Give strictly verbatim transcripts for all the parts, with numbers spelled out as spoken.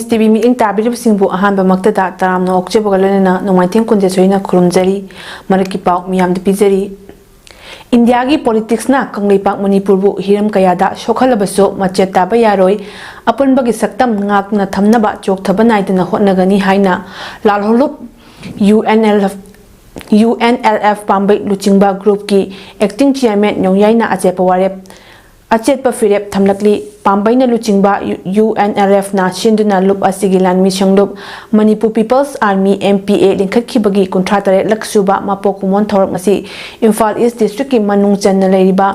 TV ꯃꯤꯠꯌꯦꯡ ꯇꯥꯕꯤꯔꯤꯕꯁꯤꯡꯕꯨ ꯑꯍꯥꯟꯕꯃꯛꯇꯗ ꯇꯔꯥꯝꯅ ꯑꯣꯛꯆꯕꯒ ꯂꯣꯏꯅꯅ ꯅꯣꯡꯃꯥꯏꯊꯦꯝ ꯀꯨꯟꯖꯦꯊꯣꯏꯅ ꯈꯨꯔꯨꯝꯖꯔꯤ꯫ ꯃꯔꯛꯀꯤ ꯄꯥꯎ ꯃꯤꯌꯥꯝꯗ ꯄꯤꯖꯔꯤ꯫ ꯏꯟꯗꯤꯌꯥꯒꯤ ꯄꯣꯂꯤꯇꯤꯛꯁꯅ ꯀꯪꯂꯩꯄꯥꯛ ꯃꯅꯤꯄꯨꯔꯕꯨ ꯍꯤꯔꯝ ꯀꯌꯥꯗ ꯁꯣꯛꯍꯜꯂꯕꯁꯨ ꯃꯆꯦꯠ ꯇꯥꯕ ꯌꯥꯔꯣꯏ, ꯑꯄꯨꯟꯕꯒꯤ ꯁꯛꯇꯝ ꯉꯥꯛꯇꯨꯅ ꯊꯝꯅꯕ ꯆꯣꯛꯊꯕ ꯅꯥꯏꯗꯅ ꯍꯣꯠꯅꯒꯅꯤ ꯍꯥꯏꯅ Lalhoulup U N L F, U N L F Pambei ꯂꯨꯆꯤꯡꯕ ꯒ꯭ꯔꯨꯞꯀꯤ ꯑꯦꯛꯇꯤꯡ ꯆꯤꯌꯔꯃꯦꯟ ꯅꯣꯡꯌꯥꯏꯅ ꯑꯆꯦꯠꯄ ꯋꯥꯔꯦꯞ, ꯑꯆꯦꯠꯄ ꯐꯤꯔꯦꯞ ꯊꯝꯂꯛꯂꯤ꯫ ꯄꯥꯝꯕꯩꯅ ꯂꯨꯆꯤꯡꯕ ꯌꯨ ꯑꯦꯟ ꯑꯦꯜ ꯑꯦꯐꯅ ꯁꯤꯟꯗꯨꯅ ꯂꯨꯞ ꯑꯁꯤꯒꯤ ꯂꯥꯟꯃꯤ ꯁꯪꯂꯨꯞ Manipur people's army, M P A, ꯂꯤꯡꯈꯠꯈꯤꯕꯒꯤ ꯀꯨꯟꯊ꯭ꯔꯥ ꯇꯔꯦꯠ ꯂꯛ ꯁꯨꯕ ꯃꯄꯣꯛ ꯀꯨꯝꯑꯣꯟ ꯊꯧꯔꯝ ꯑꯁꯤ ꯏꯝꯐꯥꯜ ꯏꯁ ꯗꯤꯁꯇ꯭ꯔꯤꯛꯀꯤ ꯃꯅꯨꯡ ꯆꯟꯅ ꯂꯩꯔꯤꯕ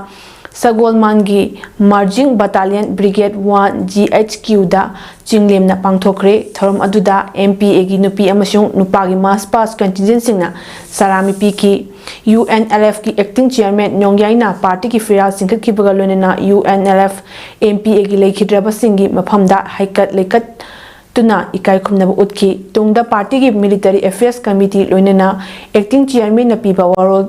ꯁꯒꯣꯜꯃꯥꯟꯒꯤ Marjing battalion brigade one G H ꯀ꯭ꯌꯨꯗ ꯆꯤꯡꯂꯦꯝꯅ ꯄꯥꯡꯊꯣꯛꯈ꯭ꯔꯦ꯫ ꯊꯧꯔꯝ ꯑꯗꯨꯗ ꯑꯦꯝ ꯄꯤ ꯑꯦꯒꯤ ꯅꯨꯄꯤ ꯑꯃꯁꯨꯡ ꯅꯨꯄꯥꯒꯤ ꯃꯥꯔꯆ ꯄꯥꯁ ꯀꯟꯇꯤꯟꯖꯦꯟꯁꯤꯡꯅ ꯁꯂꯥꯃꯤ ꯄꯤꯈꯤ꯫ ꯌꯨ ꯑꯦꯟ ꯑꯦꯜ ꯑꯦꯐꯀꯤ ꯑꯦꯛꯇꯤꯡ ꯆꯤꯌꯔꯃꯦꯟ ꯅꯣꯡꯌꯥꯏꯅ ꯄꯥꯔꯇꯤꯒꯤ ꯐꯤꯔꯥꯜ ꯆꯤꯡꯈꯠꯈꯤꯕꯒ ꯂꯣꯏꯅꯅ U N L F M P ꯑꯦꯒꯤ ꯂꯩꯈꯤꯗ꯭ꯔꯕꯁꯤꯡꯒꯤ ꯃꯐꯝꯗ ꯍꯩꯀꯠ ꯂꯩꯀꯠꯇꯨꯅ ꯏꯀꯥꯏ ꯈꯨꯝꯅꯕ ꯎꯠꯈꯤ꯫ ꯇꯨꯡꯗ ꯄꯥꯔꯇꯤꯒꯤ ꯃꯤꯂꯤꯇꯔꯤ ꯑꯦꯐꯤꯌꯔꯁ ꯀꯃꯤꯇꯤ ꯂꯣꯏꯅꯅ ꯑꯦꯛꯇꯤꯡ ꯆꯤꯌꯔꯃꯦꯟꯅ ꯄꯤꯕ ꯋꯥꯔꯣꯜ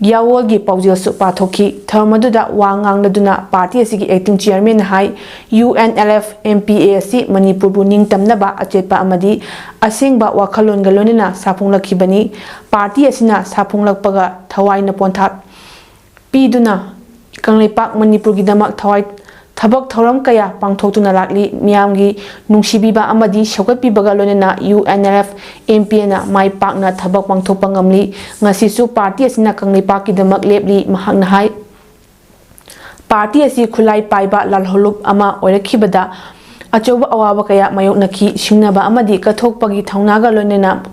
ꯌꯥꯋꯣꯜꯒꯤ ꯄꯥꯎꯖꯦꯜꯁꯨ ꯄꯥꯊꯣꯛꯈꯤ꯫ ꯊꯧꯔꯝ ꯑꯗꯨꯗ ꯋꯥ ꯉꯥꯡꯂꯗꯨꯅ ꯄꯥꯔꯇꯤ ꯑꯁꯤꯒꯤ ꯑꯦꯛꯇꯤꯡ ꯆꯤꯌꯔꯃꯦꯟꯅ ꯍꯥꯏ, U N L F M P A ꯑꯁꯤ ꯃꯅꯤꯄꯨꯔꯕꯨ ꯅꯤꯡꯇꯝꯅꯕ ꯑꯆꯦꯠꯄ ꯑꯃꯗꯤ ꯑꯁꯦꯡꯕ ꯋꯥꯈꯜꯂꯣꯟꯒ ꯂꯣꯏꯅꯅ ꯁꯥꯐꯣꯡꯂꯛꯈꯤꯕꯅꯤ꯫ ꯄꯥꯔꯇꯤ ꯑꯁꯤꯅ ꯁꯥꯐꯣꯡꯂꯛꯄꯒ ꯊꯋꯥꯏꯅ ꯄꯣꯟꯊꯥ ꯄꯤꯗꯨꯅ ꯀꯪꯂꯩꯄꯥꯛ ꯃꯅꯤꯄꯨꯔꯒꯤꯗꯃꯛ ꯊꯋꯥꯏ ꯊꯕꯛ ꯊꯧꯔꯝ ꯀꯌꯥ ꯄꯥꯡꯊꯣꯛꯇꯨꯅ ꯂꯥꯛꯂꯤ꯫ ꯃꯤꯌꯥꯝꯒꯤ ꯅꯨꯡꯁꯤꯕꯤꯕ ꯑꯃꯗꯤ ꯁꯧꯒꯠꯄꯤꯕꯒ ꯂꯣꯏꯅꯅ U N L F M P ꯑꯦꯅ ꯃꯥꯏ ꯄꯥꯛꯅ ꯊꯕꯛ ꯄꯥꯡꯊꯣꯛꯄ ꯉꯝꯂꯤ꯫ ꯉꯁꯤꯁꯨ ꯄꯥꯔꯇꯤ ꯑꯁꯤꯅ ꯀꯪꯂꯩꯄꯥꯛꯀꯤꯗꯃꯛ ꯂꯦꯞꯂꯤ꯫ ꯃꯍꯥꯛꯅ ꯍꯥꯏ, ꯄꯥꯔꯇꯤ ꯑꯁꯤ ꯈꯨꯠꯂꯥꯏ ꯄꯥꯏꯕ ꯂꯥꯜꯍꯧꯂꯨꯞ ꯑꯃ ꯑꯣꯏꯔꯛꯈꯤꯕꯗ ꯑꯆꯧꯕ ꯑꯋꯥꯕ ꯀꯌꯥ ꯃꯥꯌꯣꯛꯅꯈꯤ꯫ ꯁꯤꯡꯅꯕ ꯑꯃꯗꯤ ꯀꯠꯊꯣꯛꯄꯒꯤ ꯊꯧꯅꯥꯒ ꯂꯣꯏꯅꯅ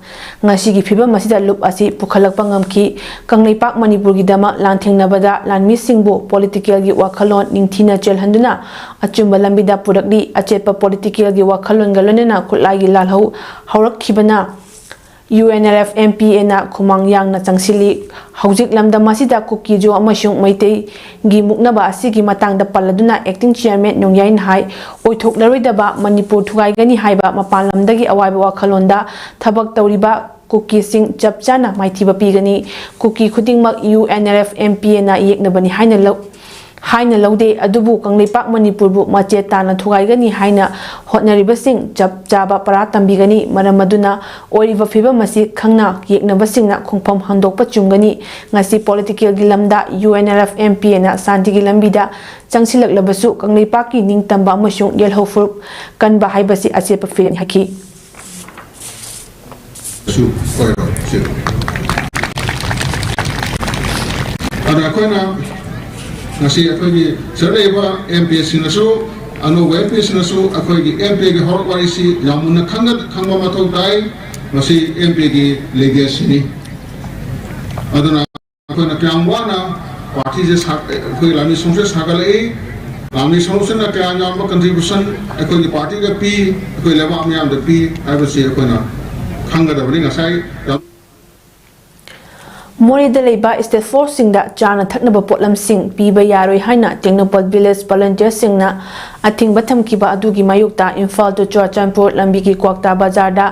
ꯉꯁꯤꯒꯤ ꯐꯤꯕꯝ ꯑꯁꯤꯗ ꯂꯨꯞ ꯑꯁꯤ ꯄꯨꯈꯠꯂꯛꯄ ꯉꯝꯈꯤ꯫ ꯀꯪꯂꯩꯄꯥꯛ ꯃꯅꯤꯄꯨꯔꯒꯤꯗꯃꯛ ꯂꯥꯟꯊꯦꯡꯅꯕꯗ ꯂꯥꯟꯃꯤꯁꯤꯡꯕꯨ ꯄꯣꯂꯤꯇꯤꯀꯦꯜꯒꯤ ꯋꯥꯈꯜꯂꯣꯟ ꯅꯤꯡꯊꯤꯅ ꯆꯦꯜꯍꯟꯗꯨꯅ ꯑꯆꯨꯝꯕ ꯂꯝꯕꯤꯗ ꯄꯨꯔꯛꯂꯤ꯫ ꯑꯆꯦꯠꯄ ꯄꯣꯂꯤꯇꯤꯀꯦꯜꯒꯤ ꯋꯥꯈꯜꯂꯣꯟꯒ ꯂꯣꯏꯅꯅ ꯈꯨꯠꯂꯥꯏꯒꯤ ꯂꯥꯜꯍꯧ ꯍꯧꯔꯛꯈꯤꯕꯅ U N L F M P ꯑꯦꯅ ꯈꯨꯃꯥꯡ ꯌꯥꯡꯅ ꯆꯪꯁꯤꯜꯂꯤ꯫ ꯍꯧꯖꯤꯛ ꯂꯝꯗꯝ ꯑꯁꯤꯗ ꯀꯨꯀꯤꯖꯣ ꯑꯃꯁꯨꯡ ꯃꯩꯇꯩꯒꯤ ꯃꯨꯛꯅꯕ ꯑꯁꯤꯒꯤ ꯃꯇꯥꯡꯗ ꯄꯜꯂꯗꯨꯅ ꯑꯦꯛꯇꯤꯡ ꯆꯤꯌꯔꯃꯦꯟ ꯅꯣꯡꯌꯥꯏꯅ ꯍꯥꯏ, ꯑꯣꯏꯊꯣꯛꯂꯔꯣꯏꯗꯕ ꯃꯅꯤꯄꯨꯔ ꯊꯨꯒꯥꯏꯒꯅꯤ ꯍꯥꯏꯕ ꯃꯄꯥꯟ ꯂꯝꯗꯒꯤ ꯑꯋꯥꯏꯕ ꯋꯥꯈꯜꯂꯣꯟꯗ ꯊꯕꯛ ꯇꯧꯔꯤꯕ ꯀꯨꯀꯤꯁꯤꯡ ꯆꯞ ꯆꯥꯅ ꯃꯥꯏꯊꯤꯕ ꯄꯤꯒꯅꯤ꯫ ꯀꯨꯀꯤ ꯈꯨꯗꯤꯡꯃꯛ U N L F M P ꯑꯦꯅ ꯌꯦꯛꯅꯕꯅꯤ ꯍꯥꯏꯅ ꯂꯧ-, ꯍꯥꯏꯅ ꯂꯧꯗꯦ꯫ ꯑꯗꯨꯕꯨ ꯀꯪꯂꯩꯄꯥꯛ ꯃꯅꯤꯄꯨꯔꯕꯨ ꯃꯆꯦ ꯇꯥꯅ ꯊꯨꯒꯥꯏꯒꯅꯤ ꯍꯥꯏꯅ ꯍꯣꯠꯅꯔꯤꯕꯁꯤꯡ ꯆꯞ ꯆꯥꯕ ꯄꯔꯥ ꯇꯝꯕꯤꯒꯅꯤ꯫ ꯃꯔꯝ ꯑꯗꯨꯅ ꯑꯣꯏꯔꯤꯕ ꯐꯤꯕꯝ ꯑꯁꯤ ꯈꯪꯅ ꯌꯦꯛꯅꯕꯁꯤꯡꯅ ꯈꯣꯡꯐꯝ ꯍꯟꯗꯣꯛꯄ ꯆꯨꯝꯒꯅꯤ꯫ ꯉꯁꯤ ꯄꯣꯂꯤꯇꯤꯀꯦꯜꯒꯤ ꯂꯝꯗ U N L F M P ꯑꯦꯅ ꯁꯥꯟꯇꯤꯒꯤ ꯂꯝꯕꯤꯗ ꯆꯪꯁꯤꯜꯂꯛꯂꯕꯁꯨ ꯀꯪꯂꯩꯄꯥꯛꯀꯤ ꯅꯤꯡꯇꯝꯕ ꯑꯃꯁꯨꯡ ꯌꯦꯜꯍꯧ ꯐꯨꯔꯨꯞ ꯀꯟꯕ ꯍꯥꯏꯕꯁꯤ ꯑꯆꯦꯠꯄ ꯐꯤꯔꯦꯞꯅꯤ ꯍꯥꯏꯈꯤ꯫ ꯁꯨ ꯑꯣꯏꯔꯣꯏ ꯁꯤ꯫ ꯑꯗ ꯑꯩꯈꯣꯏꯅ ꯉꯁꯤ ꯑꯩꯈꯣꯏꯒꯤ ꯆꯠꯂꯛꯏꯕ ꯑꯦꯝ ꯄꯤ ꯑꯦꯁꯤꯡꯅꯁꯨ, ꯑꯅꯧꯕ ꯑꯦꯝ ꯄꯤ ꯑꯦꯁꯤꯡꯅꯁꯨ ꯑꯩꯈꯣꯏꯒꯤ ꯑꯦꯝ ꯄꯤ ꯑꯦꯒꯤ ꯍꯧꯔꯛ ꯋꯥꯔꯤꯁꯤ ꯌꯥꯝ ꯃꯨꯟꯅ ꯈꯪꯒ-, ꯈꯪꯕ ꯃꯊꯧ ꯇꯥꯏ꯫ ꯃꯁꯤ ꯑꯦꯝ ꯄꯤ ꯑꯦꯒꯤ ꯂꯤꯒꯦꯁꯤꯅꯤ꯫ ꯑꯗꯨꯅ ꯑꯩꯈꯣꯏꯅ ꯀꯌꯥꯝ ꯋꯥꯅ ꯄꯥꯔꯇꯤꯁꯦ ꯁꯥ-, ꯑꯩꯈꯣꯏ ꯂꯥꯟꯃꯤ ꯁꯣꯡꯁꯦ ꯁꯥꯒꯠꯂꯛꯏ, ꯂꯥꯟꯃꯤ ꯁꯣꯡꯁꯤꯅ ꯀꯌꯥ ꯌꯥꯝꯕ ꯀꯟꯇ꯭ꯔꯤꯕ꯭ꯌꯨꯁꯟ ꯑꯩꯈꯣꯏꯒꯤ ꯄꯥꯔꯇꯤꯗ ꯄꯤ, ꯑꯩꯈꯣꯏ ꯂꯩꯕꯥꯛ ꯃꯤꯌꯥꯝꯗ ꯄꯤ ꯍꯥꯏꯕꯁꯤ ꯑꯩꯈꯣꯏꯅ ꯈꯪꯒꯗꯕꯅꯤ꯫ ꯉꯁꯥꯏ ꯌꯥꯝ ꯃꯣꯔꯦꯗ ꯂꯩꯕ ꯁ꯭ꯇꯦꯠ ꯐꯣꯔꯁꯁꯤꯡꯗ ꯆꯥꯅ ꯊꯛꯅꯕ ꯄꯣꯠꯂꯝꯁꯤꯡ ꯄꯤꯕ ꯌꯥꯔꯣꯏ ꯍꯥꯏꯅ ꯇꯦꯡꯅꯧꯄꯜ ꯚꯤꯂꯦꯖ ꯚꯣꯂꯨꯟꯇꯤꯌꯔꯁꯤꯡꯅ ꯑꯊꯤꯡꯕ ꯊꯝꯈꯤꯕ ꯑꯗꯨꯒꯤ ꯃꯥꯌꯣꯛꯇ ꯏꯝꯐꯥꯜ to ꯆꯨꯔꯥꯆꯥꯟꯄꯨꯔ ꯂꯝꯕꯤꯒꯤ ꯀ꯭ꯋꯥꯛꯇꯥ ꯕꯖꯥꯔꯗ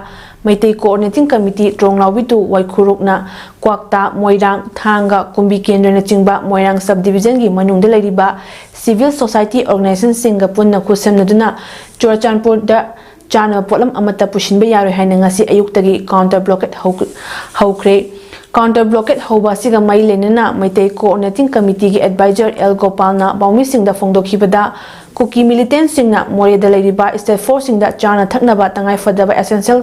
ꯃꯩꯇꯩ ꯀꯣꯑꯣꯔꯗꯤꯅꯦꯇꯤꯡ ꯀꯃꯤꯇꯤ ꯇ꯭ꯔꯣꯡꯂꯥꯎꯕꯤ ꯇꯨ ꯋꯥꯏꯈꯨꯔꯨꯛꯅ ꯀ꯭ꯋꯥꯛꯇꯥ, ꯃꯣꯏꯔꯥꯡ, ꯊꯥꯡꯒ, ꯀꯨꯝꯕꯤ ꯀꯦꯟꯗ꯭ꯔꯅꯆꯤꯡꯕ ꯃꯣꯏꯔꯥꯡ ꯁꯕ ꯗꯤꯕꯤꯖꯟꯒꯤ ꯃꯅꯨꯡꯗ ꯂꯩꯔꯤꯕ ꯁꯤꯚꯤꯜ ꯁꯣꯁꯥꯏꯇꯤ ꯑꯣꯔꯒꯅꯥꯏꯖꯦꯁꯟꯁꯤꯡꯒ ꯄꯨꯟꯅ ꯈꯨꯠꯁꯝꯅꯗꯨꯅ ꯆꯨꯔꯥꯆꯥꯟꯄꯨꯔꯗ ꯆꯥꯅꯕ ꯄꯣꯠꯂꯝ ꯑꯃꯠꯇ ꯄꯨꯁꯤꯟꯕ ꯌꯥꯔꯣꯏ ꯍꯥꯏꯅ ꯉꯁꯤ ꯑꯌꯨꯛꯇꯒꯤ ꯀꯥꯎꯟꯇꯔ ꯕ꯭ꯂꯣꯀꯦꯠ ꯍꯧ-, ꯍꯧꯈ꯭ꯔꯦ꯫ ꯀꯥꯎꯟꯇꯔ ꯕ꯭ꯂꯣꯀꯦꯠ ꯍꯧꯕ ꯑꯁꯤꯒ ꯃꯔꯤ ꯂꯩꯅꯅ ꯃꯩꯇꯩ ꯀꯣꯑꯣꯔꯗꯤꯅꯦꯇꯤꯡ ꯀꯃꯤꯇꯤꯒꯤ ꯑꯦꯗꯚꯥꯏꯖꯔ ꯑꯦꯜ ꯒꯣꯄꯥꯜꯅ ꯄꯥꯎꯃꯤꯁꯤꯡꯗ ꯐꯣꯡꯗꯣꯛꯈꯤꯕꯗ, ꯀꯨꯀꯤ ꯃꯤꯂꯤꯇꯦꯟꯠꯁꯤꯡꯅ ꯃꯣꯔꯦꯗ ꯂꯩꯔꯤꯕ ꯁ꯭ꯇꯦꯠ ꯐꯣꯔꯁꯁꯤꯡꯗ ꯆꯥꯅ ꯊꯛꯅꯕ ꯇꯉꯥꯏꯐꯗꯕ ꯑꯦꯁꯦꯟꯁꯤꯌꯦꯜ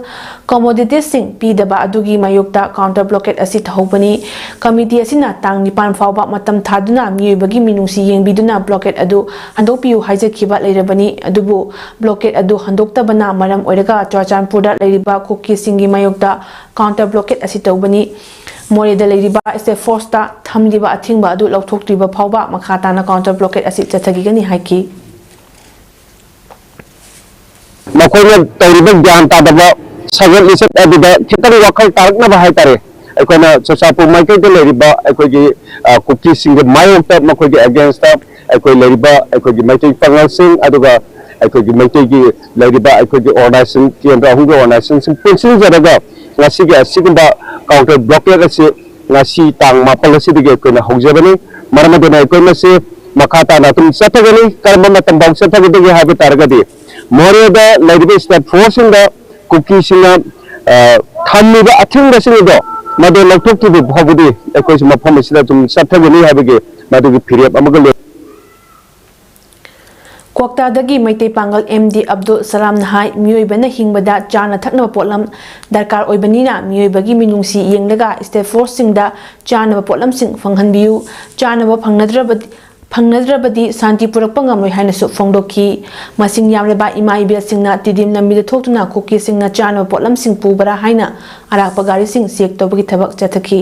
ꯀꯣꯃꯣꯗꯤꯇꯤꯁꯁꯤꯡ ꯄꯤꯗꯕ ꯑꯗꯨꯒꯤ ꯃꯥꯌꯣꯛꯇ ꯀꯥꯎꯟꯇꯔ ꯕ꯭ꯂꯣꯀꯦꯠ ꯑꯁꯤ ꯇꯧꯍꯧꯕꯅꯤ꯫ ꯀꯃꯤꯇꯤ ꯑꯁꯤꯅ ꯇꯥꯡ ꯅꯤꯄꯥꯟ ꯐꯥꯎꯕ ꯃꯇꯝ ꯊꯥꯗꯨꯅ ꯃꯤꯑꯣꯏꯕꯒꯤ ꯃꯤꯅꯨꯡꯁꯤ ꯌꯦꯡꯕꯤꯗꯨꯅ ꯕ꯭ꯂꯣꯀꯦꯠ ꯑꯗꯨ ꯍꯟꯗꯣꯛꯄꯤꯌꯨ ꯍꯥꯏꯖꯈꯤꯕ ꯂꯩꯔꯕꯅꯤ꯫ ꯑꯗꯨꯕꯨ ꯕ꯭ꯂꯣꯀꯦꯠ ꯑꯗꯨ ꯍꯟꯗꯣꯛꯇꯕꯅ ꯃꯔꯝ ꯑꯣꯏꯔꯒ ꯆꯨꯔꯥꯆꯥꯟꯄꯨꯔꯗ ꯂꯩꯔꯤꯕ ꯀꯨꯀꯤꯁꯤꯡꯒꯤ ꯃꯥꯌꯣꯛꯇ ꯀꯥꯎꯟꯇꯔ ꯕ꯭ꯂꯣꯀꯦꯠ ꯑꯁꯤ ꯇꯧꯕꯅꯤ꯫ ꯃꯣꯔꯦꯗ ꯂꯩꯔꯤꯕ ꯁ꯭ꯇꯦꯠ ꯐꯣꯔꯁꯇ ꯊꯝꯂꯤꯕ ꯑꯊꯤꯡꯕ ꯑꯗꯨ ꯂꯧꯊꯣꯛꯇ꯭ꯔꯤꯕ ꯐꯥꯎꯕ ꯃꯈꯥ ꯇꯥꯅ ꯀꯥꯎꯟꯇꯔ ꯕ꯭ꯂꯣꯀꯦꯠ ꯑꯁꯤ ꯆꯠꯊꯈꯤꯒꯅꯤ ꯍꯥꯏꯈꯤ꯫ ꯃꯈꯣꯏꯅ ꯇꯧꯔꯤꯕ ꯒ꯭ꯌꯥꯟ ꯇꯥꯗꯕ ꯁꯖꯠ ꯂꯤꯆꯠ ꯑꯗꯨꯗ ꯈꯤꯇꯪ ꯋꯥꯈꯜ ꯇꯥꯔꯛꯅꯕ ꯍꯥꯏꯇꯥꯔꯦ꯫ ꯑꯩꯈꯣꯏꯅ ꯆꯨꯔꯆꯥꯟꯄꯨꯔ ꯃꯥꯏꯀꯩꯗ ꯂꯩꯔꯤꯕ ꯑꯩꯈꯣꯏꯒꯤ, ꯑ, ꯀꯨꯀꯤꯁꯤꯡꯒꯤ ꯃꯥꯌꯣꯛꯇ, ꯃꯈꯣꯏꯒꯤ against ꯑꯩꯈꯣꯏ ꯂꯩꯔꯤꯕ ꯑꯩꯈꯣꯏꯒꯤ ꯃꯩꯇꯩ ꯄꯥꯉꯜꯁꯤꯡ, ꯑꯗꯨꯒ ꯑꯩꯈꯣꯏꯒꯤ ꯃꯩꯇꯩꯒꯤ ꯂꯩꯔꯤꯕ ꯑꯩꯈꯣꯏꯒꯤ organization, ꯀꯦꯟꯗ꯭ꯔ ꯑꯍꯨꯝꯒꯤ organizationꯁꯤꯡ ꯄꯨꯟꯁꯤꯟꯖꯔꯒ ꯉꯁꯤꯒꯤ ꯑꯁꯤꯒꯨꯝꯕ counter blockade ꯑꯁꯤ ꯉꯁꯤ ꯇꯥꯡ ꯃꯥꯄꯜ ꯑꯁꯤꯗꯒꯤ ꯑꯩꯈꯣꯏꯅ ꯍꯧꯖꯕꯅꯤ꯫ ꯃꯔꯝ ꯑꯗꯨꯅ ꯑꯩꯈꯣꯏ ꯃꯁꯤ ꯃꯈꯥ ꯇꯥꯅ ꯑꯗꯨꯝ ꯆꯠꯊꯒꯅꯤ꯫ ꯀꯔꯝꯕ ꯃꯇꯝ ꯐꯥꯎ ꯆꯠꯊꯒꯗꯒꯦ ꯍꯥꯏꯕ ꯇꯥꯔꯒꯗꯤ, ꯃꯣꯔꯦꯗ ꯂꯩꯔꯤꯕ ꯁ꯭ꯇꯦꯠ ꯐꯣꯔꯁꯁꯤꯡꯗ ꯀꯨꯀꯤꯁꯤꯡꯅ, ꯑ, ꯊꯝꯃꯤꯕ ꯑꯊꯤꯡꯕꯁꯤꯡ ꯑꯗꯣ ꯃꯗꯨ ꯂꯧꯊꯣꯛꯇ꯭ꯔꯤꯕ ꯐꯥꯎꯕꯗꯤ ꯑꯩꯈꯣꯏꯁꯨ ꯃꯐꯝ ꯑꯁꯤꯗ ꯑꯗꯨꯝ ꯆꯠꯊꯒꯅꯤ ꯍꯥꯏꯕꯒꯤ ꯃꯗꯨꯒꯤ ꯐꯤꯔꯦꯞ ꯑꯃꯒ ꯂꯣꯏ꯫ ꯀ꯭ꯋꯥꯛꯇꯥꯗꯒꯤ ꯃꯩꯇꯩ ꯄꯥꯡꯒꯜ ꯑꯦꯝ ꯗꯤ ꯑꯕꯗꯨꯜ ꯁꯂꯥꯝꯅ ꯍꯥꯏ, ꯃꯤꯑꯣꯏꯕꯅ ꯍꯤꯡꯕꯗ ꯆꯥꯅ ꯊꯛꯅꯕ ꯄꯣꯠꯂꯝ ꯗꯔꯀꯥꯔ ꯑꯣꯏꯕꯅꯤꯅ, ꯃꯤꯑꯣꯏꯕꯒꯤ ꯃꯤꯅꯨꯡꯁꯤ ꯌꯦꯡꯂꯒ ꯁ꯭ꯇꯦꯠ ꯐꯣꯔꯁꯁꯤꯡꯗ ꯆꯥꯅꯕ ꯄꯣꯠꯂꯝꯁꯤꯡ ꯐꯪꯍꯟꯕꯤꯌꯨ꯫ ꯆꯥꯅꯕ ꯐꯪꯅꯗ꯭ꯔꯕꯗꯤ, ꯐꯪꯅꯗ꯭ꯔꯕꯗꯤ ꯁꯥꯟꯇꯤ ꯄꯨꯔꯛꯄ ꯉꯝꯂꯣꯏ ꯍꯥꯏꯅꯁꯨ ꯐꯣꯡꯗꯣꯛꯈꯤ꯫ ꯃꯁꯤꯡ ꯌꯥꯝꯂꯕ ꯏꯃꯥ ꯏꯕꯦꯜꯁꯤꯡꯅ ꯇꯤꯗꯤꯝ ꯂꯝꯕꯤꯗ ꯊꯣꯛꯇꯨꯅ ꯀꯨꯀꯤꯁꯤꯡꯅ ꯆꯥꯅꯕ ꯄꯣꯠꯂꯝꯁꯤꯡ ꯄꯨꯕꯔꯥ ꯍꯥꯏꯅ ꯑꯔꯥꯛꯄ ꯒꯥꯔꯤꯁꯤꯡ ꯆꯦꯛ ꯇꯧꯕꯒꯤ ꯊꯕꯛ ꯆꯠꯊꯈꯤ꯫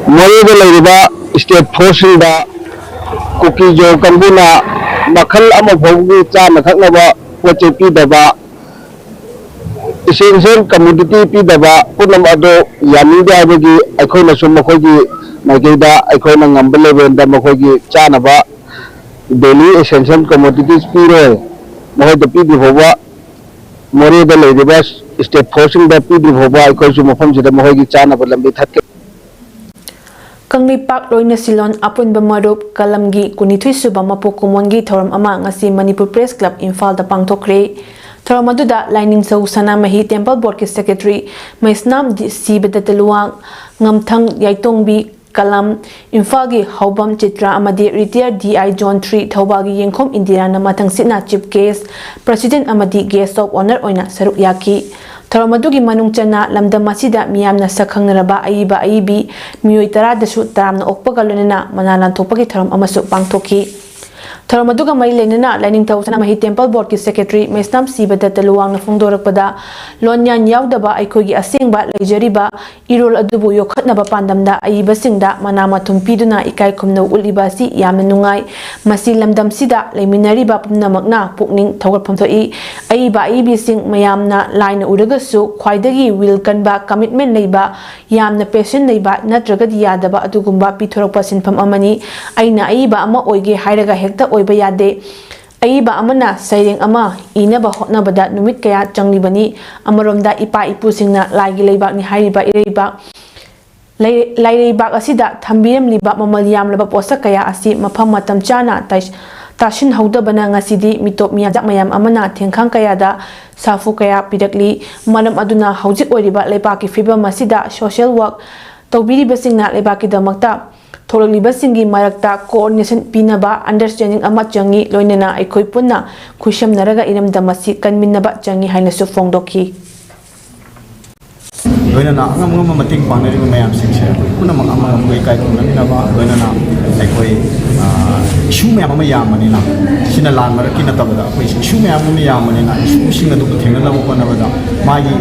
ꯃꯣꯔꯦꯗ ꯂꯩꯔꯤꯕ ꯁ꯭ꯇꯦꯠ ꯐꯣꯔꯁꯁꯤꯡꯗ ꯀꯨꯀꯤꯖꯣ ꯀꯥꯡꯕꯨꯅ ꯃꯈꯜ ꯑꯃ ꯐꯥꯎꯕꯒꯤ ꯆꯥꯅ ꯊꯛꯅꯕ ꯄꯣꯠ ꯆꯩ ꯄꯤꯗꯕ, ꯏꯁꯦꯟꯁꯤꯌꯦꯜ ꯀꯃꯣꯗꯤꯇꯤ ꯄꯤꯗꯕ ꯄꯨꯝꯅꯃꯛ ꯑꯗꯨ ꯌꯥꯅꯤꯡꯗꯦ ꯍꯥꯏꯕꯒꯤ ꯑꯩꯈꯣꯏꯅꯁꯨ ꯃꯈꯣꯏꯒꯤ ꯃꯥꯏꯀꯩꯗ ꯑꯩꯈꯣꯏꯅ ꯉꯝꯕ ꯂꯦꯚꯦꯜꯗ ꯃꯈꯣꯏꯒꯤ ꯆꯥꯅꯕ ꯗꯦꯂꯤ ꯏꯁꯦꯟꯁꯤꯌꯦꯜ ꯀꯃꯣꯗꯤꯇꯤꯁ ꯄꯤꯔꯣꯏ꯫ ꯃꯈꯣꯏꯗ ꯄꯤꯗ꯭ꯔꯤ ꯐꯥꯎꯕ, ꯃꯣꯔꯦꯗ ꯂꯩꯔꯤꯕ ꯁ꯭ꯇꯦꯠ ꯐꯣꯔꯁꯁꯤꯡꯗ ꯄꯤꯗ꯭ꯔꯤ ꯐꯥꯎꯕ ꯑꯩꯈꯣꯏꯁꯨ ꯃꯐꯝꯁꯤꯗ ꯃꯈꯣꯏꯒꯤ ꯆꯥꯅꯕ ꯂꯝꯕꯤ ꯊꯠꯀꯅꯤ꯫ ꯀꯪꯂꯩꯄꯥꯛ ꯂꯣꯏꯅ ꯁꯤꯂꯣꯟ ꯑꯄꯨꯟꯕ ꯃꯔꯨꯞ ꯀꯂꯝꯒꯤ ꯀꯨꯟꯅꯤꯊꯣꯏ ꯁꯨꯕ ꯃꯄꯣꯛ ꯀꯨꯝꯑꯣꯟꯒꯤ ꯊꯧꯔꯝ ꯑꯃ ꯉꯁꯤ ꯃꯅꯤꯄꯨꯔ ꯄ꯭ꯔꯦꯁ ꯀ꯭ꯂꯕ ꯏꯝꯐꯥꯜꯗ ꯄꯥꯡꯊꯣꯛꯈ꯭ꯔꯦ꯫ ꯊꯧꯔꯝ ꯑꯗꯨꯗ ꯂꯥꯏꯅꯤꯡꯊꯧ ꯁꯅꯥꯃꯍꯤ ꯇꯦꯝꯄꯜ ꯕꯣꯔꯗꯀꯤ ꯁꯦꯀ꯭ꯔꯦꯇꯔꯤ ꯃꯩꯁꯅꯥꯝ ꯗꯤ-, ꯁꯤꯕꯗꯠꯇ ꯂꯨꯋꯥꯡ, ꯉꯝꯊꯪ ꯌꯥꯏꯇꯣꯡꯕꯤ ꯀꯂꯝ, ꯏꯝꯐꯥꯜꯒꯤ ꯍꯥꯎꯕꯝ ꯆꯤꯇ꯭ꯔꯥ ꯑꯃꯗꯤ retired D I zone three ꯊꯧꯕꯥꯜꯒꯤ ꯌꯦꯡꯈꯣꯝ ꯏꯟꯗꯤꯔꯥꯅ ꯃꯊꯪꯁꯤꯠꯅ ꯆꯤꯐ ꯒꯦꯁ, ꯄ꯭ꯔꯁꯤꯗꯦꯟꯠ ꯑꯃꯗꯤ ꯒꯦꯁ ꯑꯣꯐ ꯑꯣꯅꯔ ꯑꯣꯏꯅ ꯁꯔꯨꯛ ꯌꯥꯈꯤ꯫ ꯊꯧꯔꯝ ꯑꯗꯨꯒꯤ ꯃꯅꯨꯡ ꯆꯟꯅ ꯂꯝꯗꯝ ꯑꯁꯤꯗ ꯃꯤꯌꯥꯝꯅ ꯁꯛ ꯈꯪꯅꯔꯕ ꯑꯏꯕ ꯑꯏꯕꯤ ꯃꯤꯑꯣꯏ ꯇꯔꯥꯗꯁꯨ ꯇꯔꯥꯝꯅ ꯑꯣꯛꯄꯒ ꯂꯣꯏꯅꯅ ꯃꯅꯥ ꯂꯥꯟꯊꯣꯛꯄꯒꯤ ꯊꯧꯔꯝ ꯑꯃꯁꯨ ꯄꯥꯡꯊꯣꯛꯈꯤ꯫ ꯊꯧꯔꯝ ꯑꯗꯨꯒ ꯃꯔꯤ ꯂꯩꯅꯅ ꯂꯥꯏꯅꯤꯡꯊꯧ ꯁꯅꯥꯃꯍꯤ ꯇꯦꯝꯄꯜ ꯕꯣꯔꯗꯀꯤ ꯁꯦꯀ꯭ꯔꯦꯇꯔꯤ ꯃꯩꯁꯅꯥꯝ ꯁꯤꯕꯗꯠꯇ ꯂꯨꯋꯥꯡꯅ ꯐꯣꯡꯗꯣꯔꯛꯄꯗ, ꯂꯣꯟꯌꯥꯟ ꯌꯥꯎꯗꯕ ꯑꯩꯈꯣꯏꯒꯤ ꯑꯁꯦꯡꯕ ꯂꯩꯖꯔꯤꯕ ꯏꯔꯣꯜ ꯑꯗꯨꯕꯨ ꯌꯣꯛꯈꯠꯅꯕ ꯄꯥꯟꯗꯝꯗ ꯑꯏꯕꯁꯤꯡꯗ ꯃꯅꯥ ꯃꯊꯨꯝ ꯄꯤꯗꯨꯅ ꯏꯀꯥꯏ ꯈꯨꯝꯅꯕ ꯎꯠꯂꯤꯕ ꯑꯁꯤ ꯌꯥꯝꯅ ꯅꯨꯡꯉꯥꯏ꯫ ꯃꯁꯤ ꯂꯝꯗꯝꯁꯤꯗ ꯂꯩꯃꯤꯟꯅꯔꯤꯕ ꯄꯨꯝꯅꯃꯛꯅ ꯄꯨꯛꯅꯤꯡ ꯊꯧꯒꯠꯐꯝ ꯊꯣꯛꯏ꯫ ꯑꯏꯕ ꯑꯏꯕꯤꯁꯤꯡ ꯃꯌꯥꯝꯅ ꯂꯥꯏꯅ ꯎꯔꯒꯁꯨ ꯈ꯭ꯋꯥꯏꯗꯒꯤ ꯋꯤꯜ ꯀꯟꯕ, ꯀꯃꯤꯠꯃꯦꯟ ꯂꯩꯕ, ꯌꯥꯝꯅ ꯄꯦꯁꯟ ꯂꯩꯕ ꯅꯠꯇ꯭ꯔꯒꯗꯤ ꯌꯥꯗꯕ ꯑꯗꯨꯒꯨꯝꯕ ꯄꯤꯊꯣꯔꯛꯄ ꯁꯤꯟꯐꯝ ꯑꯃꯅꯤ꯫ ꯑꯩꯅ ꯑꯏꯕ ꯑꯃ ꯑꯣꯏꯒꯦ ꯍꯥꯏꯔꯒ ꯍꯦꯛꯇ ꯑꯣꯏꯕ ꯌꯥꯗꯦ꯫ ꯑꯏꯕ ꯑꯃꯅ ꯁꯩꯔꯦꯡ ꯑꯃ ꯏꯅꯕ ꯍꯣꯠꯅꯕꯗ ꯅꯨꯃꯤꯠ ꯀꯌꯥ ꯆꯪꯂꯤꯕꯅꯤ꯫ ꯑꯃꯔꯣꯝꯗ ꯏꯄꯥ ꯏꯄꯨꯁꯤꯡꯅ ꯂꯥꯏꯒꯤ ꯂꯩꯕꯥꯛꯅꯤ ꯍꯥꯏꯔꯤꯕ ꯏꯔꯩꯕꯥꯛ ꯂꯩ- ꯂꯥꯏꯔꯩꯕꯥꯛ ꯑꯁꯤꯗ ꯊꯝꯕꯤꯔꯝꯂꯤꯕ ꯃꯃꯜ ꯌꯥꯝꯂꯕ ꯄꯣꯠꯁꯛ ꯀꯌꯥ ꯑꯁꯤ ꯃꯐꯝ ꯃꯇꯝ ꯆꯥꯅ ꯇꯥꯏ- ꯇꯥꯁꯤꯟꯍꯧꯗꯕꯅ ꯉꯁꯤꯗꯤ ꯃꯤꯇꯣꯞ ꯃꯤꯌꯥꯟꯆꯥꯛ ꯃꯌꯥꯝ ꯑꯃꯅ ꯊꯦꯡꯈꯥꯡ ꯀꯌꯥꯗ ꯁꯥꯐꯨ ꯀꯌꯥ ꯄꯤꯔꯛꯂꯤ꯫ ꯃꯔꯝ ꯑꯗꯨꯅ ꯍꯧꯖꯤꯛ ꯑꯣꯏꯔꯤꯕ ꯂꯩꯕꯥꯛꯀꯤ ꯐꯤꯕꯝ ꯑꯁꯤꯗ social work ꯇꯧꯕꯤꯔꯤꯕꯁꯤꯡꯅ ꯂꯩꯕꯥꯛꯀꯤꯗꯃꯛꯇ ꯊꯣꯛꯂꯛꯂꯤꯕꯁꯤꯡꯒꯤ ꯃꯔꯛꯇ coordination ꯄꯤꯅꯕ understanding ꯑꯃ ꯆꯪꯏ꯫ ꯂꯣꯏꯅꯅ ꯑꯩꯈꯣꯏ ꯄꯨꯟꯅ ꯈꯨꯠꯁꯝꯅꯔꯒ ꯏꯔꯝꯗꯝ ꯑꯁꯤ ꯀꯟꯃꯤꯟꯅꯕ ꯆꯪꯏ ꯍꯥꯏꯅꯁꯨ ꯐꯣꯡꯗꯣꯛꯈꯤ꯫ ꯂꯣꯏꯅꯅ ꯑꯉꯝ ꯑꯉꯝꯕ ꯃꯇꯦꯡ ꯄꯥꯡꯅꯔꯤꯕ ꯃꯌꯥꯝꯁꯤꯡꯁꯦ ꯑꯩꯈꯣꯏ ꯄꯨꯝꯅꯃꯛ ꯑꯃ ꯑꯃ ꯏꯀꯥꯏ ꯈꯨꯝꯅꯃꯤꯟꯅꯕ, ꯂꯣꯏꯅꯅ ꯑꯩꯈꯣꯏ issue ꯃꯌꯥꯝ ꯑꯃ ꯌꯥꯝꯕꯅꯤꯅ, ꯁꯤꯅ ꯂꯥꯟ ꯃꯔꯛꯀꯤ ꯅꯠꯇꯕꯗ ꯑꯩꯈꯣꯏ issue ꯃꯌꯥꯝ ꯑꯃ ꯌꯥꯝꯕꯅꯤꯅ, issueꯁꯤꯡ ꯑꯗꯨ ꯊꯦꯡꯅꯅꯕ ꯍꯣꯠꯅꯕꯗ ꯃꯥꯒꯤ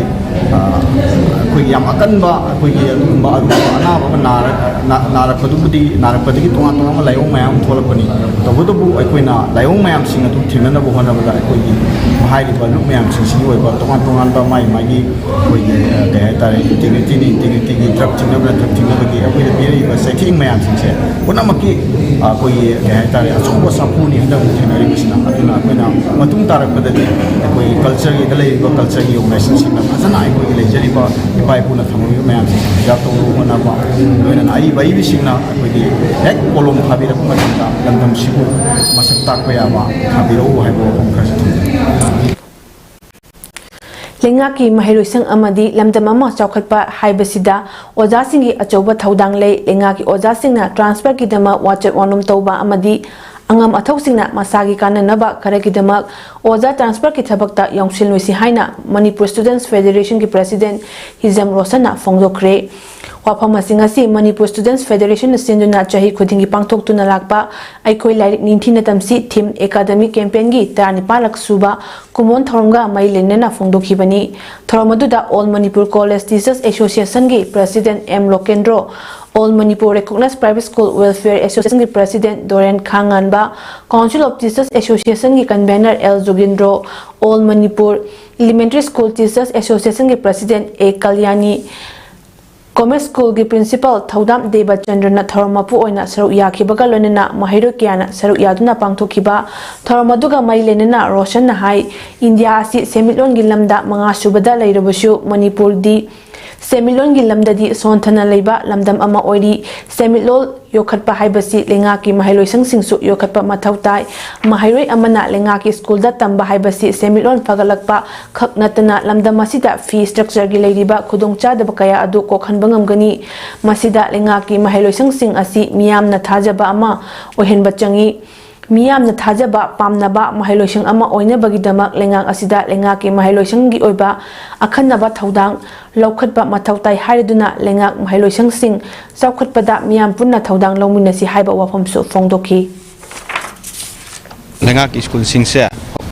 ꯑꯩꯈꯣꯏꯒꯤ ꯌꯥꯝ ꯑꯀꯟꯕ ꯑꯩꯈꯣꯏꯒꯤ ꯑꯗꯨꯒꯨꯝꯕ ꯑꯔꯨꯕ ꯑꯅꯥꯕ ꯑꯃ ꯅꯥꯔꯛꯄꯗꯨꯕꯨꯗꯤ, ꯅꯥꯔꯛꯄꯗꯒꯤ ꯇꯣꯉꯥꯟ ꯇꯣꯉꯥꯟꯕ ꯂꯥꯏꯑꯣꯡ ꯃꯌꯥꯝ ꯑꯃ ꯊꯣꯛꯂꯛꯄꯅꯤ꯫ ꯇꯧꯕꯇꯕꯨ ꯑꯩꯈꯣꯏꯅ ꯂꯥꯏꯑꯣꯡ ꯃꯌꯥꯝꯁꯤꯡ ꯑꯗꯨ ꯊꯦꯡꯅꯅꯕ ꯍꯣꯠꯅꯕꯗ ꯑꯩꯈꯣꯏꯒꯤ ꯍꯥꯏꯔꯤꯕ ꯂꯨꯞ ꯃꯌꯥꯝꯁꯤꯡꯁꯤꯒꯤ ꯑꯣꯏꯕ ꯇꯣꯉꯥꯟ ꯇꯣꯉꯥꯟꯕ ꯃꯥꯒꯤ ꯃꯥꯒꯤ ꯑꯩꯈꯣꯏꯒꯤ ꯀꯩ ꯍꯥꯏꯇꯥꯔꯦ, integrityꯅꯤ, integrityꯒꯤ drug ꯊꯤꯡꯅꯕꯅ drug ꯊꯤꯡꯅꯕꯒꯤ ꯑꯩꯈꯣꯏꯗ ꯄꯤꯔꯛꯏꯕ ꯆꯩꯊꯦꯡ ꯃꯌꯥꯝꯁꯤꯡꯁꯦ ꯄꯨꯝꯅꯃꯛꯀꯤ ꯑꯩꯈꯣꯏꯒꯤ ꯀꯩ ꯍꯥꯏꯇꯥꯔꯦ, ꯑꯆꯧꯕ ꯁꯥꯐꯨꯅꯤ ꯍꯟꯗꯛ ꯊꯦꯡꯅꯔꯤꯕꯁꯤꯅ꯫ ꯑꯗꯨꯅ ꯑꯩꯈꯣꯏꯅ ꯃꯇꯨꯡ ꯇꯥꯔꯛꯄꯗꯗꯤ ꯑꯩꯈꯣꯏꯒꯤ cultureꯒꯤꯗ ꯂꯩꯔꯤꯕ cultureꯒꯤ organizationꯁꯤꯡꯅ ꯐꯖꯅ ꯑꯩꯈꯣꯏꯒꯤ ꯂꯩꯖꯔꯤꯕ ꯏꯄꯥ ꯏꯄꯨꯅ ꯊꯝꯃꯝꯃꯤꯕ ꯃꯌꯥꯝꯁꯦ preserve ꯇꯧꯅꯕ ꯍꯣꯠꯅꯕ, ꯂꯣꯏꯅꯅ ꯑꯏꯕ ꯑꯏꯕꯤꯁꯤꯡꯅ ꯑꯩꯈꯣꯏꯒꯤ ꯍꯦꯛ ꯄꯣꯠꯂꯨꯝ ꯊꯥꯕꯤꯔꯛꯄ ꯃꯇꯝꯗ ꯂꯝꯗꯝꯁꯤꯕꯨ ꯃꯁꯛ ꯇꯥꯛꯄ ꯌꯥꯕ ꯊꯥꯕꯤꯔꯛꯎ ꯍꯥꯏꯕ ꯋꯥꯐꯝ ꯈꯔꯁꯨ ꯊꯝꯖꯒꯦ꯫ ꯂꯩꯉꯥꯛꯀꯤ ꯃꯍꯩꯔꯣꯏꯁꯪ ꯑꯃꯗꯤ ꯂꯝꯗꯝ ꯑꯃ ꯆꯥꯎꯈꯠꯄ ꯍꯥꯏꯕꯁꯤꯗ ꯑꯣꯖꯥꯁꯤꯡꯒꯤ ꯑꯆꯧꯕ ꯊꯧꯗꯥꯡ ꯂꯩ꯫ ꯂꯩꯉꯥꯛꯀꯤ ꯑꯣꯖꯥꯁꯤꯡꯅ transferꯒꯤꯗꯃꯛ ꯋꯥꯆꯦꯠ ꯋꯥꯅꯣꯝ ꯇꯧꯕ ꯑꯃꯗꯤ ꯑꯉꯝ ꯑꯊꯧꯁꯤꯡꯅ ꯃꯁꯥꯒꯤ ꯀꯥꯟꯅꯅꯕ ꯈꯔꯒꯤꯗꯃꯛ ꯑꯣꯖꯥ transferꯒꯤ ꯊꯕꯛꯇ ꯌꯥꯎꯁꯤꯜꯂꯣꯏꯁꯤ ꯍꯥꯏꯅ ꯃꯅꯤꯄꯨꯔ Students Federationꯒꯤ President ꯍꯤꯖꯝ ꯔꯣꯁꯟꯅ ꯐꯣꯡꯗꯣꯛꯈ꯭ꯔꯦ꯫ ꯋꯥꯐꯝ ꯑꯁꯤꯡ ꯑꯁꯤ ꯃꯅꯤꯄꯨꯔ Students Federationꯅ ꯁꯤꯟꯗꯨꯅ ꯆꯍꯤ ꯈꯨꯗꯤꯡꯒꯤ ꯄꯥꯡꯊꯣꯛꯇꯨꯅ ꯂꯥꯛꯄ ꯑꯩꯈꯣꯏ ꯂꯥꯏꯔꯤꯛ ꯅꯤꯡꯊꯤꯅ ꯇꯝꯁꯤ theme academic campaignꯒꯤ ꯇꯔꯥꯅꯤꯄꯥꯜꯂꯛ ꯁꯨꯕ ꯀꯨꯝꯑꯣꯟ ꯊꯧꯔꯝꯒ ꯃꯔꯤ ꯂꯩꯅꯅ ꯐꯣꯡꯗꯣꯛꯈꯤꯕꯅꯤ꯫ ꯊꯧꯔꯝ ꯑꯗꯨꯗ All Manipur College Teachers Associationꯒꯤ President M Lokendro, All Manipur Recognized Private School Welfare Associationꯒꯤ President Doren Khanganba, Council of Teachers Associationꯒꯤ Convener L Jugindro, All Manipur Elementary School Teachers Associationꯒꯤ President ꯑꯦ ꯀꯜꯌꯥꯅꯤ, Government Schoolꯒꯤ Principal ꯊꯧꯗꯥꯝ ꯗꯦꯕꯆꯟꯗ꯭ꯔꯅ ꯊꯧꯔꯝ ꯃꯄꯨ ꯑꯣꯏꯅ ꯁꯔꯨꯛ ꯌꯥꯈꯤꯕꯒ ꯂꯣꯏꯅꯅ ꯃꯍꯩꯔꯣꯏ ꯀꯌꯥꯅ ꯁꯔꯨꯛ ꯌꯥꯗꯨꯅ ꯄꯥꯡꯊꯣꯛꯈꯤꯕ ꯊꯧꯔꯝ ꯑꯗꯨꯒ ꯃꯔꯤ ꯂꯩꯅꯅ ꯔꯣꯁꯟꯅ ꯍꯥꯏ, ꯏꯟꯗꯤꯌꯥ ꯑꯁꯤ ꯁꯦꯟꯃꯤꯠꯂꯣꯟꯒꯤ ꯂꯝꯗ ꯃꯉꯥ ꯁꯨꯕꯗ ꯂꯩꯔꯕꯁꯨ ꯃꯅꯤꯄꯨꯔꯗꯤ ꯁꯦꯟꯃꯤꯠꯂꯣꯟꯒꯤ ꯂꯝꯗꯗꯤ ꯁꯣꯟꯊꯅ ꯂꯩꯕ ꯂꯝꯗꯝ ꯑꯃ ꯑꯣꯏꯔꯤ꯫ ꯁꯦꯟꯃꯤꯠꯂꯣꯟ ꯌꯣꯛꯈꯠꯄ ꯍꯥꯏꯕꯁꯤ ꯂꯩꯉꯥꯛꯀꯤ ꯃꯍꯩꯂꯣꯏꯁꯪꯁꯤꯡꯁꯨ ꯌꯣꯛꯈꯠꯄ ꯃꯊꯧ ꯇꯥꯏ꯫ ꯃꯍꯩꯔꯣꯏ ꯑꯃꯅ ꯂꯩꯉꯥꯛꯀꯤ ꯁ꯭ꯀꯨꯜꯗ ꯇꯝꯕ ꯍꯥꯏꯕꯁꯤ ꯁꯦꯟꯃꯤꯠꯂꯣꯟ ꯐꯒꯠꯂꯛꯄ ꯈꯛ ꯅꯠꯇꯅ ꯂꯝꯗꯝ ꯑꯁꯤꯗ fee structureꯒꯤ ꯂꯩꯔꯤꯕ ꯈꯨꯗꯣꯡꯆꯥꯗꯕ ꯀꯌꯥ ꯑꯗꯨ ꯀꯣꯛꯍꯟꯕ ꯉꯝꯒꯅꯤ꯫ ꯃꯁꯤꯗ ꯂꯩꯉꯥꯛꯀꯤ ꯃꯍꯩꯂꯣꯏꯁꯪꯁꯤꯡ ꯑꯁꯤ ꯃꯤꯌꯥꯝꯅ ꯊꯥꯖꯕ ꯑꯃ ꯑꯣꯏꯍꯟꯕ ꯆꯪꯏ꯫ ꯃꯤꯌꯥꯝꯅ ꯊꯥꯖꯕ ꯄꯥꯝꯅꯕ ꯃꯍꯩꯂꯣꯏꯁꯪ ꯑꯃ ꯑꯣꯏꯅꯕꯒꯤꯗꯃꯛ ꯂꯩꯉꯥꯛ ꯑꯁꯤꯗ ꯂꯩꯉꯥꯛꯀꯤ ꯃꯍꯩꯂꯣꯏꯁꯪꯒꯤ ꯑꯣꯏꯕ ꯑꯈꯟꯅꯕ ꯊꯧꯗꯥꯡ ꯂꯧꯈꯠꯄ ꯃꯊꯧ ꯇꯥꯏ ꯍꯥꯏꯔꯗꯨꯅ ꯂꯩꯉꯥꯛ ꯃꯍꯩꯂꯣꯏꯁꯪꯁꯤꯡ ꯆꯥꯎꯈꯠꯄꯗ ꯃꯤꯌꯥꯝ ꯄꯨꯟꯅ ꯊꯧꯗꯥꯡ ꯂꯧꯃꯤꯟꯅꯁꯤ ꯍꯥꯏꯕ ꯋꯥꯐꯝꯁꯨ ꯐꯣꯡꯗꯣꯛꯈꯤ꯫ ꯂꯩꯉꯥꯛꯀꯤ ꯁ꯭ꯀꯨꯜꯁꯤꯡꯁꯦ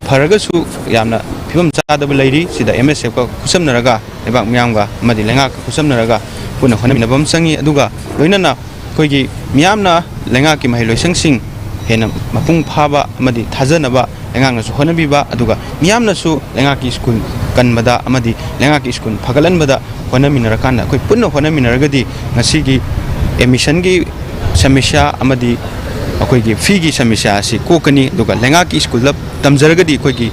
ꯐꯔꯒꯁꯨ ꯌꯥꯝꯅ ꯐꯤꯕꯝ ꯆꯥꯗꯕ ꯂꯩꯔꯤ꯫ ꯁꯤꯗ ꯑꯦꯝ ꯑꯦꯁ ꯑꯦꯐꯀ ꯈꯨꯠꯁꯝꯅꯔꯒ, ꯂꯩꯕꯥꯛ ꯃꯤꯌꯥꯝꯒ ꯑꯃꯗꯤ ꯂꯩꯉꯥꯛꯀ ꯈꯨꯠꯁꯝꯅꯔꯒ ꯄꯨꯟꯅ ꯍꯣꯠꯅꯃꯤꯟꯅꯕ ꯑꯃ ꯆꯪꯉꯤ꯫ ꯑꯗꯨꯒ ꯂꯣꯏꯅꯅ ꯑꯩꯈꯣꯏꯒꯤ ꯃꯤꯌꯥꯝꯅ ꯂꯩꯉꯥꯛꯀꯤ ꯃꯍꯩꯂꯣꯏꯁꯪꯁꯤꯡ ꯍꯦꯟꯅ ꯃꯄꯨꯡ ꯐꯥꯕ ꯑꯃꯗꯤ ꯊꯥꯖꯅꯕ ꯂꯩꯉꯥꯛꯅꯁꯨ ꯍꯣꯠꯅꯕꯤꯕ, ꯑꯗꯨꯒ ꯃꯤꯌꯥꯝꯅꯁꯨ ꯂꯩꯉꯥꯛꯀꯤ ꯁ꯭ꯀꯨꯜ ꯀꯟꯕꯗ ꯑꯃꯗꯤ ꯂꯩꯉꯥꯛꯀꯤ ꯁ꯭ꯀꯨꯜ ꯐꯒꯠꯍꯟꯕꯗ ꯍꯣꯠꯅꯃꯤꯟꯅꯔꯀꯥꯟꯗ, ꯑꯩꯈꯣꯏ ꯄꯨꯟꯅ ꯍꯣꯠꯅꯃꯤꯟꯅꯔꯒꯗꯤ ꯉꯁꯤꯒꯤ ꯑꯦꯗꯃꯤꯁꯟꯒꯤ ꯁꯃꯁ꯭ꯌꯥ ꯑꯃꯗꯤ ꯑꯩꯈꯣꯏꯒꯤ ꯐꯤꯒꯤ ꯁꯃꯁ꯭ꯌꯥ ꯑꯁꯤ ꯀꯣꯛꯀꯅꯤ꯫ ꯑꯗꯨꯒ ꯂꯩꯉꯥꯛꯀꯤ ꯁ꯭ꯀꯨꯜꯗ ꯇꯝꯖꯔꯒꯗꯤ ꯑꯩꯈꯣꯏꯒꯤ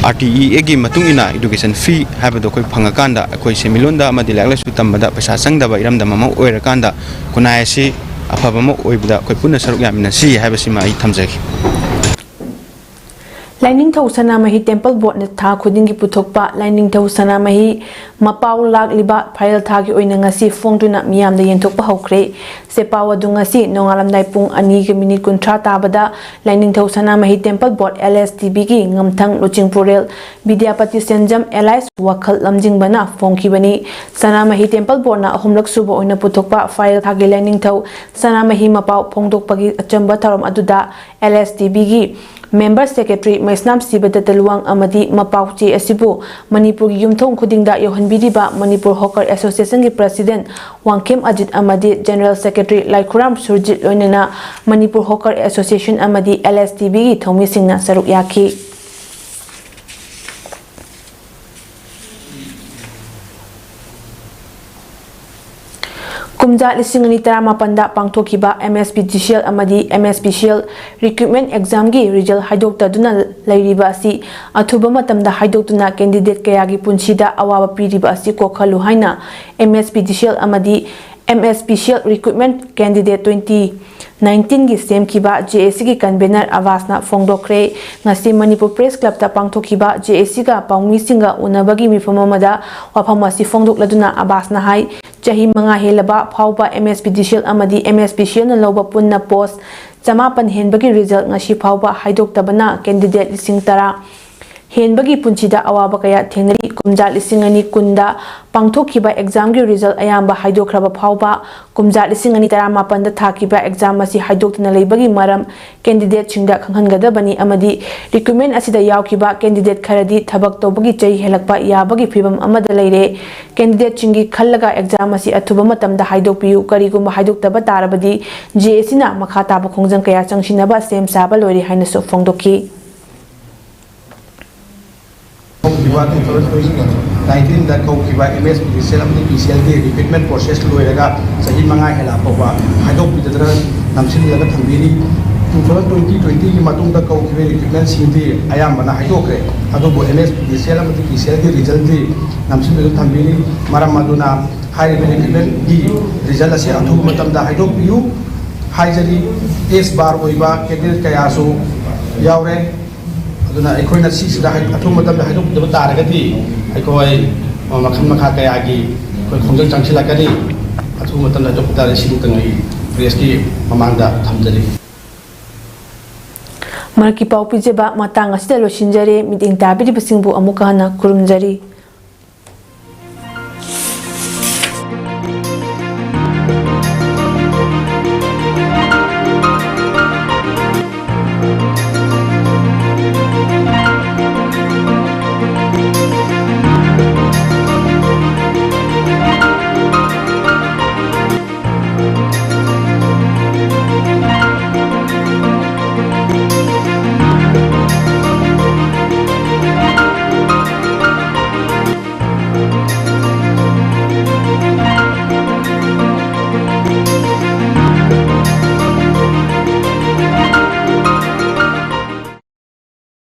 ꯑꯥꯔ ꯇꯤ ꯏ ꯑꯦꯒꯤ ꯃꯇꯨꯡ ꯏꯟꯅ ꯏꯗꯨꯀꯦꯁꯟ ꯐꯤ ꯍꯥꯏꯕꯗꯣ ꯑꯩꯈꯣꯏ ꯐꯪꯉꯀꯥꯟꯗ ꯑꯩꯈꯣꯏ ꯁꯦꯟꯃꯤꯠꯂꯣꯟꯗ ꯑꯃꯗꯤ ꯂꯥꯏꯔꯤꯛ ꯂꯥꯏꯁꯨ ꯇꯝꯕꯗ ꯄꯩꯁꯥ ꯆꯪꯗꯕ ꯏꯔꯝꯗꯝ ꯑꯃ ꯑꯣꯏꯔꯀꯥꯟꯗ ꯈꯨꯟꯅꯥꯏ ꯑꯁꯤ ꯑꯐꯕ ꯑꯃ ꯑꯣꯏꯕꯗ ꯑꯩꯈꯣꯏ ꯄꯨꯟꯅ ꯁꯔꯨꯛ ꯌꯥꯃꯤꯟꯅꯁꯤ ꯍꯥꯏꯕꯁꯤꯃ ꯑꯩ ꯊꯝꯖꯒꯦ꯫ ꯂꯥꯏꯅꯤꯡꯊꯧ ꯁꯅꯥꯃꯍꯤ ꯇꯦꯝꯄꯜ ꯕꯣꯔꯗꯅ ꯊꯥ ꯈꯨꯗꯤꯡꯒꯤ ꯄꯨꯊꯣꯛꯄ ꯂꯥꯏꯅꯤꯡꯊꯧ ꯁꯅꯥꯃꯍꯤ ꯃꯄꯥꯎ ꯂꯥꯛꯂꯤꯕ ꯐꯥꯏꯔꯦꯜ ꯊꯥꯒꯤ ꯑꯣꯏꯅ ꯉꯁꯤ ꯐꯣꯡꯗꯨꯅ ꯃꯤꯌꯥꯝꯗ ꯌꯦꯟꯊꯣꯛꯄ ꯍꯧꯈ꯭ꯔꯦ꯫ ꯆꯦꯄꯥꯎ ꯑꯗꯨ ꯉꯁꯤ ꯅꯣꯡꯉꯥꯂꯝꯗꯥꯏ ꯄꯨꯡ ꯑꯅꯤꯒꯤ ꯃꯤꯅꯤꯠ ꯀꯨꯟꯊ꯭ꯔꯥ ꯇꯥꯕꯗ ꯂꯥꯏꯅꯤꯡꯊꯧ ꯁꯅꯥꯃꯍꯤ ꯇꯦꯝꯄꯜ ꯕꯣꯔꯗ, ꯑꯦꯜ ꯑꯦꯁ ꯇꯤ ꯕꯤꯒꯤ ꯉꯝꯊꯪ ꯂꯨꯆꯤꯡꯄꯨꯔꯦꯜ ꯕꯤꯗ꯭ꯌꯥꯄꯇꯤ ꯁꯦꯟꯖꯝ ꯑꯦꯂꯥꯏꯁ ꯋꯥꯈꯜ ꯂꯝꯖꯤꯡꯕꯅ ꯐꯣꯡꯈꯤꯕꯅꯤ꯫ ꯁꯅꯥꯃꯍꯤ ꯇꯦꯝꯄꯜ ꯕꯣꯔꯗꯅ ꯑꯍꯨꯝꯂꯛ ꯁꯨꯕ ꯑꯣꯏꯅ ꯄꯨꯊꯣꯛꯄ ꯐꯥꯏꯔꯦꯜ ꯊꯥꯒꯤ ꯂꯥꯏꯅꯤꯡꯊꯧ ꯁꯅꯥꯃꯍꯤ ꯃꯄꯥꯎ ꯐꯣꯡꯗꯣꯛꯄꯒꯤ ꯑꯆꯝꯕ ꯊꯧꯔꯝ ꯑꯗꯨꯗ ꯑꯦꯜ ꯑꯦꯁ ꯇꯤ ꯕꯤꯒꯤ ꯃꯦꯝꯕꯔ ꯁꯦꯀ꯭ꯔꯦꯇꯔꯤ ꯃꯩꯁꯅꯥꯝ ꯁꯤꯕꯗꯠꯇ ꯂꯨꯋꯥꯡ ꯑꯃꯗꯤ ꯃꯄꯥꯎ ꯆꯦ ꯑꯁꯤꯕꯨ ꯃꯅꯤꯄꯨꯔꯒꯤ ꯌꯨꯝꯊꯣꯡ ꯈꯨꯗꯤꯡꯗ ꯌꯧꯍꯟꯕꯤꯔꯤꯕ ꯃꯅꯤꯄꯨꯔ ꯍꯣꯀꯔ ꯑꯦꯁꯣꯁꯤꯌꯦꯁꯟꯒꯤ ꯄ꯭ꯔꯁꯤꯗꯦꯟ ꯋꯥꯡꯈꯦꯝ ꯑꯖꯤꯠ ꯑꯃꯗꯤ ꯖꯦꯅꯔꯦꯜ ꯁꯦꯀ꯭ꯔꯦꯇꯔꯤ ꯂꯥꯏꯈꯨꯔꯥꯝ ꯁꯨꯔꯖꯤꯠ ꯂꯣꯏꯅꯅ ꯃꯅꯤꯄꯨꯔ ꯍꯣꯀꯔ ꯑꯦꯁꯣꯁꯤꯌꯦꯁꯟ ꯑꯃꯗꯤ ꯑꯦꯜ ꯑꯦꯁ ꯇꯤ ꯕꯤꯒꯤ ꯊꯧꯃꯤꯁꯤꯡꯅ ꯁꯔꯨꯛ ꯌꯥꯈꯤ꯫ ꯀꯨꯝꯖꯥ ꯂꯤꯁꯤꯡ ꯑꯅꯤ ꯇꯔꯥꯃꯥꯄꯟꯗ ꯄꯥꯡꯊꯣꯛꯈꯤꯕ M S P D C L ꯑꯃꯗꯤ M S P C L recruitment examꯒꯤ result ꯍꯥꯏꯗꯣꯛꯇꯗꯨꯅ ꯂꯩꯔꯤꯕ ꯑꯁꯤ ꯑꯊꯨꯕ ꯃꯇꯝꯗ ꯍꯥꯏꯗꯣꯛꯇꯨꯅ candidate ꯀꯌꯥꯒꯤ ꯄꯨꯟꯁꯤꯗ ꯑꯋꯥꯕ ꯄꯤꯔꯤꯕ ꯑꯁꯤ ꯀꯣꯛꯍꯜꯂꯨ ꯍꯥꯏꯅ M S P D C L ꯑꯃꯗꯤ M S P C L recruitment candidate twenty nineteenꯒꯤ ꯁꯦꯝꯈꯤꯕ JACꯒꯤ convener ꯑꯕꯥꯁꯅ ꯐꯣꯡꯗꯣꯛꯈ꯭ꯔꯦ꯫ ꯉꯁꯤ ꯃꯅꯤꯄꯨꯔ Press Clubꯇ ꯄꯥꯡꯊꯣꯛꯈꯤꯕ JACꯒ ꯄꯥꯎꯃꯤꯁꯤꯡꯒ ꯎꯅꯕꯒꯤ ꯃꯤꯐꯝ ꯑꯃꯗ ꯋꯥꯐꯝ ꯑꯁꯤ ꯐꯣꯡꯗꯣꯛꯂꯗꯨꯅ ꯑꯕꯥꯁꯅ ꯍꯥꯏ, ꯆꯍꯤ ꯃꯉꯥ ꯍꯦꯜꯂꯕ ꯐꯥꯎꯕ M S P D C L ꯑꯃꯗꯤ M S P C Lꯅ ꯂꯧꯕ ꯄꯨꯟꯅ post ꯆꯃꯥꯄꯟ ꯍꯦꯟꯕꯒꯤ result ꯉꯁꯤ ꯐꯥꯎꯕ ꯍꯥꯏꯗꯣꯛꯇꯕꯅ candidate ꯂꯤꯁꯤꯡ ꯇꯔꯥ ꯍꯦꯟꯕꯒꯤ ꯄꯨꯟꯁꯤꯗ ꯑꯋꯥꯕ ꯀꯌꯥ ꯊꯦꯡꯅꯔꯤ꯫ ꯀꯨꯝꯖꯥ ꯂꯤꯁꯤꯡ ꯑꯅꯤ ꯀꯨꯟꯗ ꯄꯥꯡꯊꯣꯛꯈꯤꯕ examꯒꯤ result ꯑꯌꯥꯝꯕ ꯍꯥꯏꯗꯣꯛꯈ꯭ꯔꯕ ꯐꯥꯎꯕ ꯀꯨꯝꯖꯥ ꯂꯤꯁꯤꯡ ꯑꯅꯤ ꯇꯔꯥꯃꯥꯄꯟꯗ ꯊꯥꯈꯤꯕ exam ꯑꯁꯤ ꯍꯥꯏꯗꯣꯛꯇꯅ ꯂꯩꯕꯒꯤ ꯃꯔꯝ candidateꯁꯤꯡꯗ ꯈꯪꯍꯟꯒꯗꯕꯅꯤ ꯑꯃꯗꯤ recruitment ꯑꯁꯤꯗ ꯌꯥꯎꯈꯤꯕ candidate ꯈꯔꯗꯤ ꯊꯕꯛ ꯇꯧꯕꯒꯤ ꯆꯍꯤ ꯍꯦꯜꯂꯛꯄ ꯌꯥꯕꯒꯤ ꯐꯤꯚꯝ ꯑꯃꯗ ꯂꯩꯔꯦ꯫ Candidateꯁꯤꯡꯒꯤ ꯈꯜꯂꯒ exam ꯑꯁꯤ ꯑꯊꯨꯕ ꯃꯇꯝꯗ ꯍꯥꯏꯗꯣꯛꯄꯤꯌꯨ꯫ ꯀꯔꯤꯒꯨꯝꯕ ꯍꯥꯏꯗꯣꯛꯇꯕ ꯇꯥꯔꯕꯗꯤ JACꯅ ꯃꯈꯥ ꯇꯥꯕ ꯈꯣꯡꯖꯪ ꯀꯌꯥ ꯆꯪꯁꯤꯟꯅꯕ ꯁꯦꯝ ꯁꯥꯕ ꯂꯣꯏꯔꯦ ꯍꯥꯏꯅꯁꯨ ꯐꯣꯡꯗꯣꯛꯈꯤ꯫ ꯍꯧꯈꯤꯕ two thousand nineteenꯗ ꯀꯧꯈꯤꯕ M S P D C L ꯑꯃꯗꯤ P C Lꯒꯤ recruitment process ꯂꯣꯏꯔꯒ ꯆꯍꯤ ꯃꯉꯥ ꯍꯦꯜꯂꯛ ꯐꯥꯎꯕ ꯍꯥꯏꯗꯣꯛꯄꯤꯗꯅ ꯅꯝꯁꯤꯜꯂꯒ ꯊꯝꯕꯤꯔꯤ꯫ Two thousand twenty twentyꯒꯤ ꯃꯇꯨꯡꯗ ꯀꯧꯈꯤꯕ recruitmentꯁꯤꯡꯗꯤ ꯑꯌꯥꯝꯕꯅ ꯍꯥꯏꯗꯣꯛꯈ꯭ꯔꯦ꯫ ꯑꯗꯨꯕꯨ M S P D C L ꯑꯃꯗꯤ P C Lꯒꯤ resultꯗꯤ ꯅꯝꯁꯤꯟꯗꯨꯅ ꯊꯝꯕꯤꯔꯤ꯫ ꯃꯔꯝ ꯑꯗꯨꯅ ꯍꯥꯏꯔꯤꯕ recruitmentꯀꯤ result ꯑꯁꯤ ꯑꯊꯨꯕ ꯃꯇꯝꯗ ꯍꯥꯏꯗꯣꯛꯄꯤꯌꯨ ꯍꯥꯏꯖꯔꯤ꯫ Age bar ꯑꯣꯏꯕ candidate ꯀꯌꯥꯁꯨ ꯌꯥꯎꯔꯦ꯫ ꯑꯗꯨꯅ ꯑꯩꯈꯣꯏꯅ ꯁꯤꯁꯤꯗ ꯍꯥꯏ-, ꯑꯊꯨꯕ ꯃꯇꯝꯗ ꯍꯥꯏꯗꯣꯛꯄꯤꯗꯕ ꯇꯥꯔꯒꯗꯤ ꯑꯩꯈꯣꯏ ꯃꯈꯜ ꯃꯈꯥ ꯀꯌꯥꯒꯤ ꯑꯩꯈꯣꯏ ꯈꯣꯡꯖꯪ ꯆꯪꯁꯤꯜꯂꯛꯀꯅꯤ꯫ ꯑꯊꯨꯕ ꯃꯇꯝꯗ ꯍꯥꯏꯗꯣꯛꯄ ꯇꯥꯔꯒꯗꯤ ꯁꯤꯃꯇꯪ ꯑꯩ pressꯀꯤ ꯃꯃꯥꯡꯗ ꯊꯝꯖꯔꯤ꯫ ꯃꯔꯛꯀꯤ ꯄꯥꯎ ꯄꯤꯖꯕ ꯃꯇꯥꯡ ꯑꯁꯤꯗ ꯂꯣꯏꯁꯤꯟꯖꯔꯦ꯫ ꯃꯤꯠꯌꯦꯡ ꯇꯥꯕꯤꯔꯤꯕꯁꯤꯡꯕꯨ ꯑꯃꯨꯛꯀ ꯍꯟꯅ ꯈꯨꯔꯨꯝꯖꯔꯤ꯫